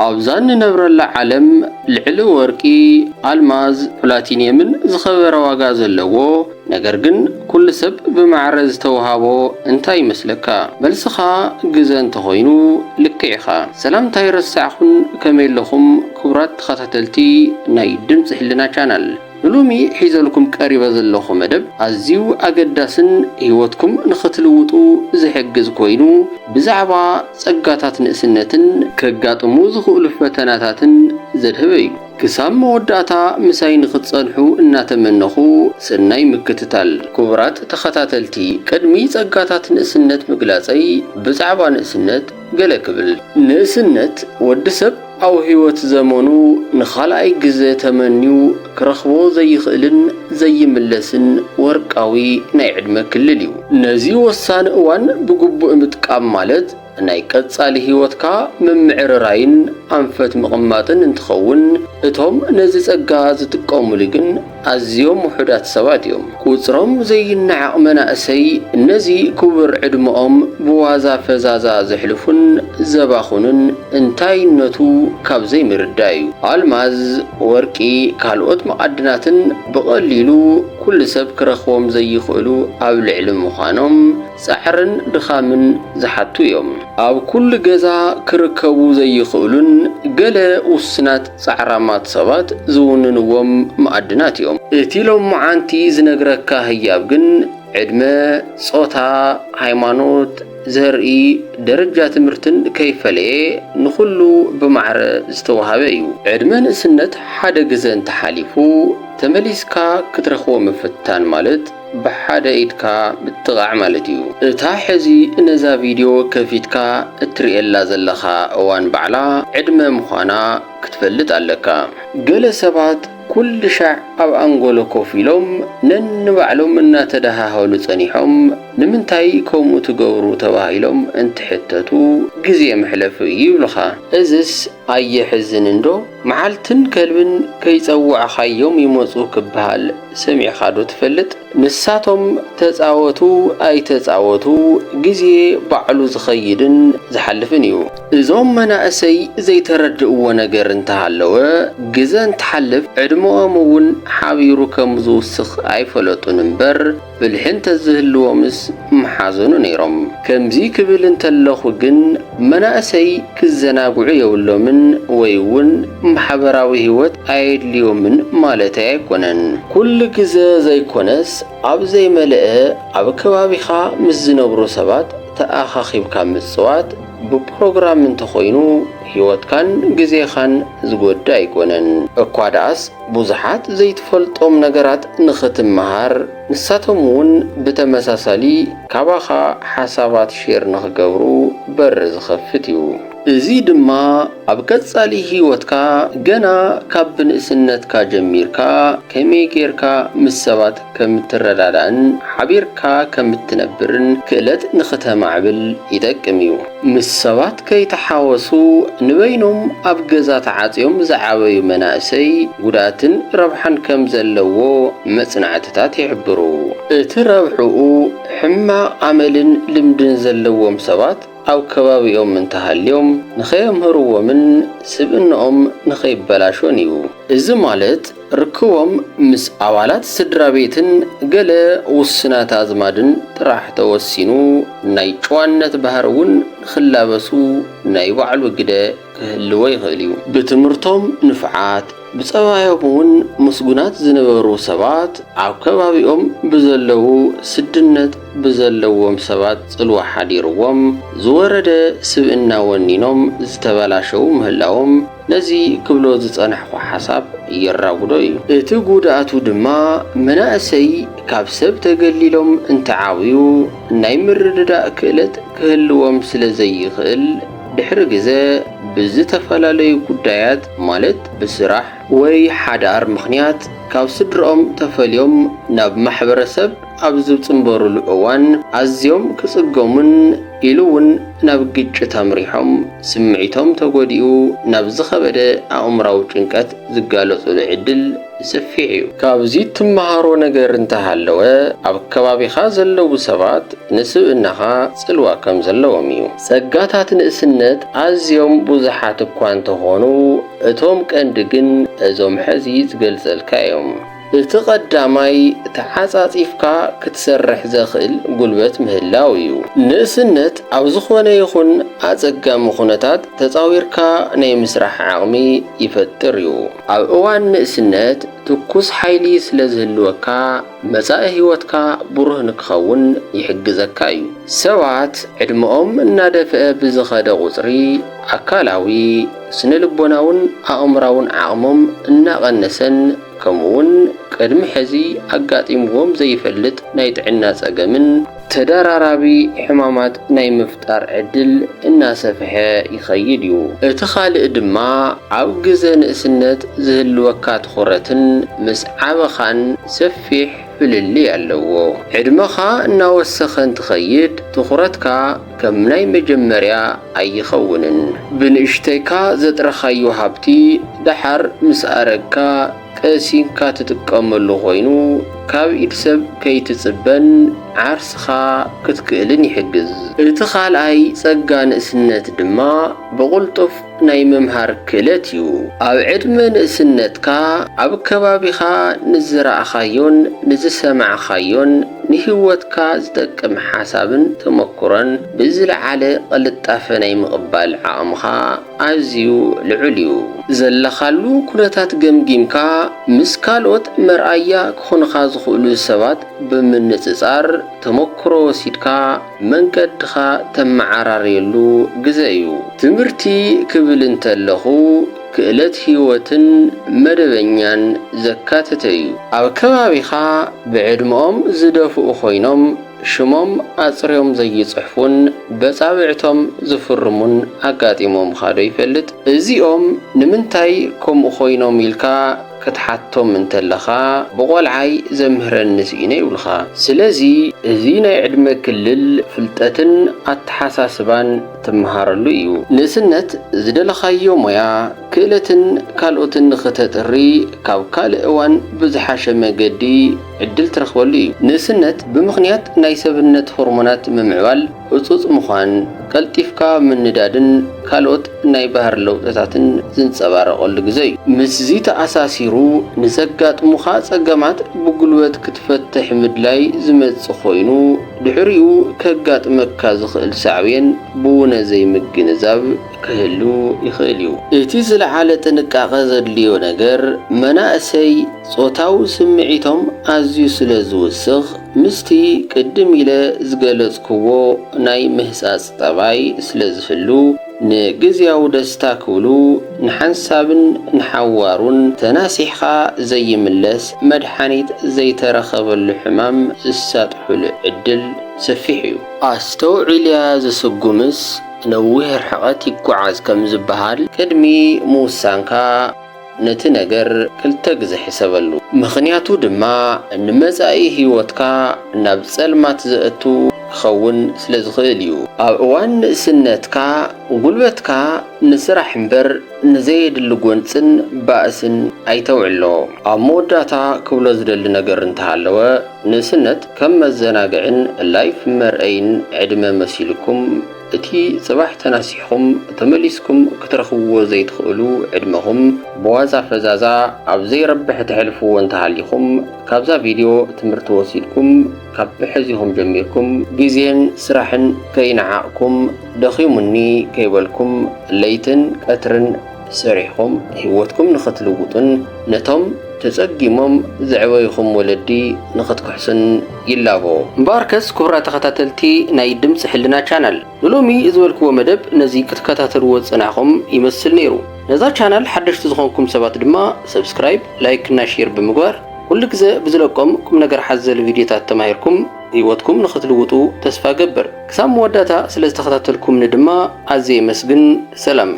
ኣብዛ እንነብረላ ዓለም ልዕሊ ወርቂ፣ ኣልማዝ፣ ፕላቲንየምን ዝኸበረ ዋጋ ዘለዎ፣ ነገር ግን ኩሉ ሰብ ብማዕረ ዝተውሃቦ እንታይ ይመስለካ? መልስኻ ግዘ እንተኾይኑ ልክዕ ኢኻ። ሰላምታ ኣይረሳዕኹን፣ ከመይ ኣለኹም ክቡራት ተኸታተልቲ ናይ ድምፂ ህልና ቻናል? ንሎሚ ሒዘልኩም ቀሪበ ዘለኹ መደብ ኣዝዩ ኣገዳስን ህይወትኩም ንኽትልውጡ ዝሕግዝ ኮይኑ፣ ብዛዕባ ጸጋታት ንእስነትን ከጋጥሙ ዝኽእሉ ፈተናታትን ዘድህበ እዩ። ክሳብ መወዳእታ ምሳይ ንኽትጸንሑ እናተመነኹ፣ ሰናይ ምክትታል። ክቡራት ተኸታተልቲ፣ ቅድሚ ጸጋታት ንእስነት ምግላጸይ፣ ብዛዕባ ንእስነት ገለ ክብል። ንእስነት፣ ወዲ ሰብ ኣብ ህይወት ዘመኑ ንኻልኣይ ግዘ ተመንዩ ክረኽቦ ዘይኽእልን ዘይምለስን ወርቃዊ ናይ ዕድመ ክልል እዩ። ነዚ ወሳኒ እዋን ብግቡእ ምጥቃም ማለት፣ ናይ ቀጻሊ ህይወትካ ምምዕርራይን ኣንፈት ምቕማጥን እንትኸውን፣ እቶም ነዚ ጸጋ ዝጥቀሙሉ ግን ኣዝዮም ውሑዳት ሰባት እዮም። ቁጽሮም ዘይነዓቕ መናእሰይ ነዚ ክቡር ዕድመኦም ብዋዛ ፈዛዛ ዘሕልፉን ዘባኽኑን እንታይነቱ ካብ ዘይምርዳእ እዩ። ኣልማዝ፣ ወርቂ፣ ካልኦት መዓድናትን ብቐሊሉ ኩሉ ሰብ ክረኽቦም ዘይኽእሉ ኣብ ልዕሊ ምዃኖም፣ ጻዕርን ድኻምን ዝሓቱ እዮም። ኣብ ኩሉ ገዛ ክርከቡ ዘይኽእሉን ገለ ውሱናት ጻዕራማት ሰባት ዝውንንዎም መኣድናት እዮም። እቲ ሎማዓንቲ ዝነግረካ ህያብ ግን፣ ዕድመ፣ ጾታ፣ ሃይማኖት፣ ዘርኢ፣ ደረጃ ትምህርትን ከይፈለየ ንኹሉ ብማዕረ ዝተዋሃበ እዩ። ዕድመ ንእስነት ሓደ ግዘ እንተሓሊፉ፣ ተመሊስካ ክትረኽቦ ምፍታን ማለት ብሓደ ኢድካ ምጥቓዕ ማለት እዩ። እታ ሕዚ ነዛ ቪድዮ ከፊትካ እትርእየላ ዘለኻ እዋን ባዕላ ዕድመ ምዃና ክትፈልጥ ኣለካ። ገለ ሰባት ኩሉ ሻዕ ኣብ ኣንጎሎ ኮፍ ኢሎም ነንባዕሎም እናተደሃሃሉ ጸኒሖም፣ "ንምንታይ ከምኡ ትገብሩ?" ተባሂሎም እንትሕተቱ፣ "ግዜ መሕለፊ እዩ" ይብሉኻ። እዝስ ኣየሕዝንን ዶ? መዓልትን ከልብን ከይጸዋዕኻዮም ይመጹ ክበሃል ሰሚዕኻ ዶ ትፈልጥ? ንሳቶም ተጻወቱ ኣይተጻወቱ፣ ግዜ ባዕሉ ዝኸይድን ዝሓልፍን እዩ። እዞም መናእሰይ ዘይተረድእዎ ነገር እንተሃለወ፣ ግዘ እንትሓልፍ ዕድመኦም እውን ሓቢሩ ከም ዝውስኽ ኣይፈለጡን እምበር፣ ብልሒ እንተዝህልዎምስ ምሓዘኑ ነይሮም። ከምዚ ክብል እንተለኹ ግን፣ መናእሰይ ክዘናግዑ የብሎምን ወይ እውን ማሕበራዊ ህይወት ኣየድልዮምን ማለተይ ኣይኮነን። ኩሉ ግዘ ዘይኮነስ፣ ኣብ ዘይመለአ ኣብ ከባቢኻ ምስ ዝነብሩ ሰባት ተኣኻኺብካ ምጽዋት ብፕሮግራም እንተኾይኑ፣ ህይወትካን ግዜኻን ዝጎድእ ኣይኮነን። እኳ ደኣስ፣ ብዙሓት ዘይትፈልጦም ነገራት ንኽትመሃር፣ ንሳቶም እውን ብተመሳሳሊ ካባኻ ሓሳባት ሼር ንኽገብሩ በር ዝኸፍት እዩ። እዚ ድማ ኣብ ቀጻሊ ህይወትካ፣ ገና ካብ ብንእስነትካ ጀሚርካ ከመይ ጌርካ ምስ ሰባት ከም እትረዳዳእን ሓቢርካ ከም እትነብርን ክእለት ንኽተማዕብል ይጠቅም እዩ። ምስ ሰባት ከይተሓወሱ፣ ንበይኖም ኣብ ገዛ ተዓጽዮም ዝዓበዩ መናእሰይ፣ ጉድኣትን ረብሓን ከም ዘለዎ መጽናዕትታት ይሕብሩ። እቲ ረብሕኡ፣ ሕማቕ ኣመልን ልምድን ዘለዎም ሰባት ኣብ ከባቢኦም እንተሃልዮም፣ ንኸየምህርዎምን ስብእንኦም ንኸይበላሾን እዩ። እዚ ማለት፣ ርክቦም ምስ ኣባላት ስድራ ቤትን ገለ ውሱናት ኣዝማድን ጥራሕ ተወሲኑ፣ ናይ ጭዋነት ባህሪ እውን ንኽላበሱ ናይ ባዕሉ ግደ ክህልዎ ይኽእል እዩ። ብትምህርቶም ንፉዓት፣ ብጸባዮም እውን ምስጉናት ዝነበሩ ሰባት፣ ኣብ ከባቢኦም ብዘለዉ ስድነት ብዘለዎም ሰባት ጽልዋ ሓዲርዎም፣ ዝወረደ ስብእና ወኒኖም ዝተበላሸዉ ምህላዎም፣ ነዚ ክብሎ ዝጸናሕኩ ሓሳብ የራጉዶ እዩ። እቲ ጉድኣቱ ድማ፣ መናእሰይ ካብ ሰብ ተገሊሎም እንትዓብዩ፣ ናይ ምርድዳእ ክእለት ክህልዎም ስለ ዘይኽእል፣ ድሕሪ ግዘ ብዝተፈላለዩ ጉዳያት፣ ማለት ብስራሕ ወይ ሓዳር ምኽንያት፣ ካብ ስድርኦም ተፈልዮም ናብ ማሕበረሰብ ኣብ ዝጽንበሩሉ እዋን ኣዝዮም ክጽገሙን ኢሉ እውን ናብ ግጭት ኣምሪሖም ስምዒቶም ተጎዲኡ ናብ ዝኸበደ ኣእምራዊ ጭንቀት ዝጋለጹሉ ዕድል ሰፊሕ እዩ። ካብዚ ትመሃሮ ነገር እንተሃለወ፣ ኣብ ከባቢኻ ዘለዉ ሰባት ንስብእናኻ ጽልዋ ከም ዘለዎም እዩ። ጸጋታት ንእስነት ኣዝዮም ብዙሓት እኳ እንተኾኑ፣ እቶም ቀንዲ ግን እዞም ሕዚ ዝገልጸልካ እዮም። እቲ ቀዳማይ፣ ተዓጻጺፍካ ክትሰርሕ ዘኽእል ጉልበት ምህላው እዩ። ንእስነት ኣብ ዝኾነ ይኹን ኣጸጋሚ ኩነታት ተጻዊርካ ናይ ምስራሕ ዓቕሚ ይፈጥር እዩ። ኣብ እዋን ንእስነት ትኩስ ሓይሊ ስለ ዝህልወካ፣ መጻኢ ህይወትካ ብሩህ ንክኸውን ይሕግዘካ እዩ። ሰባት ዕድመኦም እናደፍአ ብዝኸደ ቁጽሪ፣ ኣካላዊ፣ ስነ ልቦናውን ኣእምራውን ዓቕሞም እናቐነሰን፣ ከምኡውን ቅድሚ ሕዚ ኣጋጢምዎም ዘይፈልጥ ናይ ጥዕና ጸገምን ተደራራቢ ሕማማት ናይ ምፍጣር ዕድል እናሰፍሐ ይኸይድ እዩ። እቲ ካልእ ድማ፣ ኣብ ግዘ ንእስነት ዝህልወካ ትኹረትን ምስ ዓበኻን ሰፊሕ ፍልልይ ኣለዎ። ዕድመኻ እናወሰኸ እንትኸይድ፣ ትኹረትካ ከም ናይ መጀመርያ ኣይኸውንን። ብንእሽተይካ ዘጥረኻዮ ሃብቲ፣ ደሓር ምስ ኣረግካ ቀሲንካ ትጥቀመሉ ኮይኑ፣ ካብ ኢድ ሰብ ከይትጽበን ዓርስኻ ክትክእልን ይሕግዝ። እቲ ካልኣይ ጸጋ ንእስነት ድማ ብቕልጡፍ ናይ ምምሃር ክእለት እዩ። ኣብ ዕድመ ንእስነትካ ኣብ ከባቢኻ ንዝረኣኻዮን ንዝሰማዕኻዮን ንህይወትካ ዝጠቅም ሓሳብን ተመኩሮን ብዝለዓለ ቅልጣፈ ናይ ምቕባል ዓቕምኻ ኣዝዩ ልዑል እዩ። ዘለኻሉ ኩነታት ገምጊምካ፣ ምስ ካልኦት መርኣያ ክኾኑኻ ዝኽእሉ ሰባት ብምንጽጻር ተመክሮ ወሲድካ መንገድኻ ተመዓራርየሉ ግዘ እዩ። ትምህርቲ ክብል እንተለኹ፣ ክእለት ህይወትን መደበኛን ዘካተተ እዩ። ኣብ ከባቢኻ ብዕድመኦም ዝደፍኡ ኮይኖም፣ ሽሞም ኣጽርዮም ዘይጽሕፉን በጻብዕቶም ዝፍርሙን ኣጋጢሞምኻ ዶ ይፈልጥ? እዚኦም ንምንታይ ከምኡ ኮይኖም ኢልካ ክትሓቶም እንተለኻ፣ ብቖልዓይ ዘምህረኒ ስኢነ ይብሉኻ። ስለዚ፣ እዚ ናይ ዕድመ ክልል ፍልጠትን ኣተሓሳስባን ትመሃረሉ እዩ። ንእስነት ዝደለኻዮ ሞያ፣ ክእለትን ካልኦትን ንኽተጥሪ፣ ካብ ካልእ እዋን ብዝሓሸ መገዲ ዕድል ትረኽበሉ እዩ። ንእስነት ብምኽንያት ናይ ሰብነት ሆርሞናት ምምዕባል ህጹጽ ምዃን፣ ቀልጢፍካ ምንዳድን ካልኦት ናይ ባህሪ ለውጥታትን ዝንጸባረቐሉ ግዜ እዩ። ምስዚ ተኣሳሲሩ፣ ንዘጋጥሙኻ ጸገማት ብጉልበት ክትፈትሕ ምድላይ ዝመጽእ ኮይኑ፣ ድሕሪኡ ከጋጥመካ ዝኽእል ሳዕቤን ብውነ ዘይምግንዛብ ክህሉ ይኽእል እዩ። እቲ ዝለዓለ ጥንቃቐ ዘድልዮ ነገር፣ መናእሰይ ጾታዊ ስምዒቶም ኣዝዩ ስለ ዝውስኽ፣ ምስቲ ቅድም ኢለ ዝገለጽክዎ ናይ ምህጻጽ ጠባይ ስለ ዝህሉ፣ ንግዝያዊ ደስታ ክብሉ ንሓንሳብን ንሓዋሩን ተናሲሕኻ ዘይምለስ መድሓኒት ዘይተረኸበሉ ሕማም ዝሳጥሑሉ ዕድል ሰፊሕ እዩ። ኣስተውዒልያ ዝስጉምስ ነዊሕ ርሕቐት ይጓዓዝ ከም ዝበሃል፣ ቅድሚ ምውሳንካ ነቲ ነገር ክልተ ግዜ ሕሰበሉ። ምኽንያቱ ድማ ንመጻኢ ህይወትካ ናብ ጸልማት ዘእቱ ክኸውን ስለ ዝኽእል እዩ። ኣብ እዋን ንእስነትካ፣ ጉልበትካ ንስራሕ እምበር ንዘየድሊ ጎንጽን ባእስን ኣይተውዕሎ። ኣብ መወዳእታ ክብሎ ዝደሊ ነገር እንተሃለወ፣ ንእስነት ከም መዘናግዕን ላይፍ መርኣይን ዕድመ መሲልኩም፣ እቲ ጽባሕ ተናሲሕኩም ተመሊስኩም ክትረኽብዎ ዘይትኽእሉ ዕድመኹም ብዋዛ ፈዛዛ ኣብ ዘይረብሕ ተሕልፍዎ እንተሃሊኹም፣ ካብዛ ቪድዮ ትምህርቲ ወሲድኩም፣ ካብ ብሕዚኹም ጀሚርኩም ግዜን ስራሕን ከይነዓቕኩም፣ ደኺሙኒ ከይበልኩም፣ ለይትን ቀትርን ሰሪሕኩም ህይወትኩም ንኽትልውጡን ነቶም ተጸጊሞም ዘዕበይኹም ወለዲ ንኽትክሕሱን ይላቦ። እምበኣርከስ፣ ክቡራት ተኸታተልቲ ናይ ድምፂ ሕልና ቻናል፣ ንሎሚ ዝበልክዎ መደብ ነዚ ክትከታተልዎ ዝጸናሕኹም ይመስል ነይሩ። ነዛ ቻናል ሓደሽቲ ዝኾንኩም ሰባት ድማ ሰብስክራይብ፣ ላይክ እና ሼር ብምግባር፣ ኩሉ ግዘ ብዝለቆም ቁም ነገር ሓዘል ቪድዮታት ተማሂርኩም ህይወትኩም ንኽትልውጡ ተስፋ ገብር። ክሳብ መወዳእታ ስለ ዝተኸታተልኩምኒ ድማ ኣዝየ የመስግን። ሰላም።